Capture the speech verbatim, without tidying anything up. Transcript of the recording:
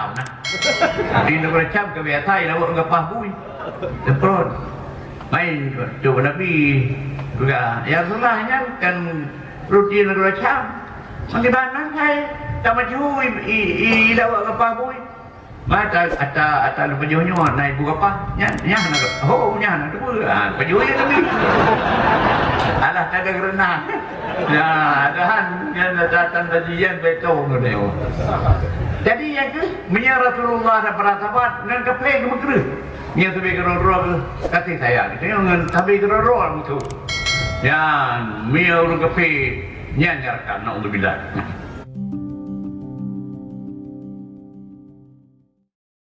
Syam na. Di nanggroe Syam ka biasa ilawok ngon kapah bui. Teupeurot. Main tu Nabi peugah, "Ya Rasulullah, nyan kan roti nanggroe Syam. Bagaimana hai tamaju i, i, i, ilawok kapah bui?" Mata ata ata lôn pajoh nyoe na ibu kapah. Nyan, nyan na, oh, nyan na tu. Ha, pajoh ya tapi. Alah, tak ada kerana. Ya, adahan nyan datang tajian betul tu dia. Jadi yang ke, meunyoe Rasulullah dan para sahabat ngon kafé geumeukreue. Nyan sabe keudroe-droe kasih sayang. Nyan ngon sabe keudroe-droe musuh. Nyan, meunyoe ureueng kafé, nyan nyang rakan, naudzubillah.